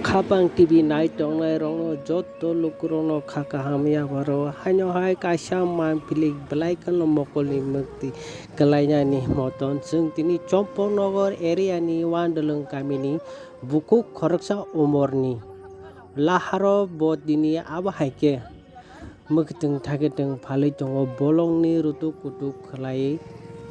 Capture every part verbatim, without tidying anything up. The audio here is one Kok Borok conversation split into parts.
Khapang T V nai tongnai rokno joto lukurokno kha kaham yapharwi haino hai kaisa manpili belai kheno mokolni mukti kwlainani moton chwng tini Chompoknagar area ni Wandwlwng kamini bukhuk khoroksa umorni laharo bo tini abo hai khe mwkhwtwng thaketwng phalwi tongo, bolongni rutuk kutuk khlaiwi.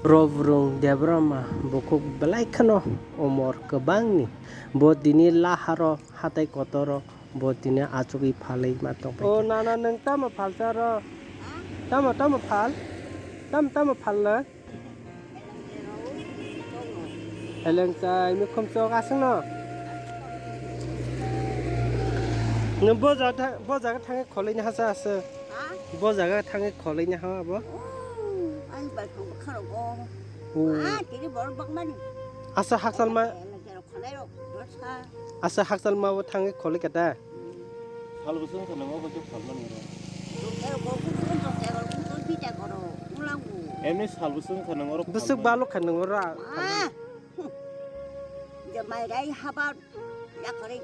Robrwng Debbarma bukhuk belai kheno umor kwbangni, bo tini laharo hatai kotoro bo tini achugwi phalwi ma tongpai. O nana, nwng tamo phalsa ro? Tamo, tamo phal? Tamo, tamo phal le? Heleng chai, mikhum chok aswkno. Nwng bo jaga tha-, bo jaga thangwi kholaina hasa aswk. Ha? Bo jaga thangwi kholaina ha abo? Oh, ani bai thang bwkha rogo. Oh. Ah, tini borok bakmani. Asa hakchal ma. Heleng chai rok khonai rok, rok sa. Asa hakchal ma bo thangwi kholai kha da? Sal bwswk wngkha nang oro khe phalmani oro? Emni sal bwswk wngkha nang oro. Bwswk phalmani? Balok kha nang oro. Ah! Phalmani. Je mai rai habar yakarwi.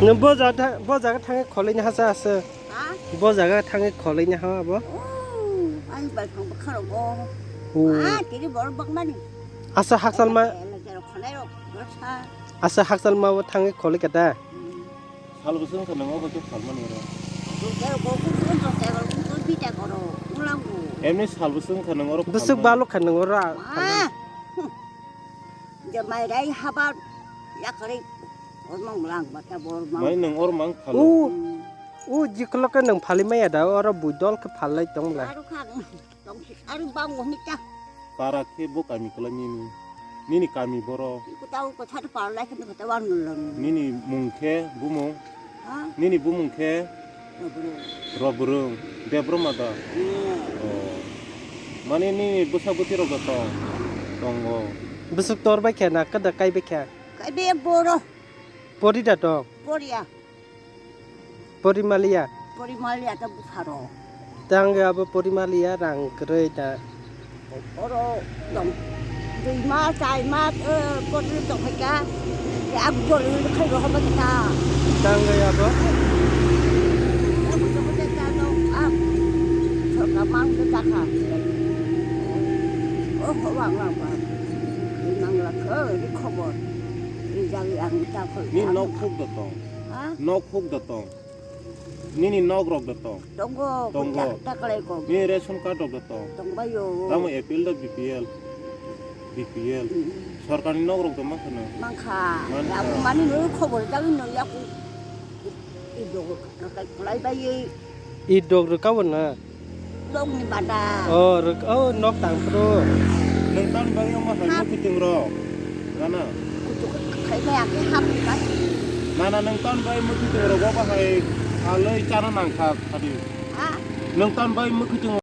Nwng bo jaga tha-, bo jaga thangwi kholaina hasa aswk? Ha? Bo jaga thangwi kholaina ha abo? Oh, ani bai thang bwkha rogo. Oh. Ah, tini borok bakmani. Asa hakchal ma. Heleng chai rok khonai rok, rok sa. Asa hakchal ma bo thangwi kholai kha da? Sal bwswk wngkha nang oro khe phalmani oro? Emni sal bwswk wngkha nang oro phalmani? Ah! Je mai rai habar yakarwi ormang lang bata bormang. Mai nang ormang phalo. U, u jiklo khe nang phali maya da, oro bui dol khe phalai tong bla. Aro khang. Tongsi ari bang wahmi ta. Para khe bo kami kwlai nini. Nini kami boro. Iku tau ko thata para lai khe kata wan nulung. Nini mung khe bumung. Ha? Nini bumung khe Robro. Robrwng. Debbarma da. Hmm. Oh. Mane nini bwsa bwti rok da tong. Tongo. Bwswk tor bai khe na kada kai bai khe. Kai be boro. Pori da tong. Pori ya. Pori maliya. Pori maliya ta bwsaro. Tang ya bo pori maliya rang kwrwi ta. Oro dong. Dui mas, chai mas, eh, pori dong hai ka. Ya, aku bori khai ro haba kita. Tang ya bo. Ya, aku jabo ta ta dong. Ah. Sorka mang ta ta kha. Oh, ho wang wang wang. Nang la kho, ri khobor. Ri jagi ang ta kho. Ni nok khuk da tong. Ha? Nok khuk da tong. Nini nok rok da tong? Tongo, tongo. Kucha taklai ko. Nini ration card rok da tong? Tongbaio. Tamo A P L da B P L? B P L. Mm. Sorkarni nok rok da mankha na? Mankha. Mankha. Abo mani no khobor jagwi no yaku. I dogo kai kulai bai. I dog rwkabo na? Dogni bada. Oh, rwk-, oh, nok tang phuru. Nwng tamni bagwi omo hai mwkhwtwng rok? Nana. Kuchuk khai bai akhe hap bai. Nana, nwng tamni bagwi mwkhwtwng rok omo hai phalwi chana nangkha khadi. Ha? Nwng tamni bagwi mwkhwtwng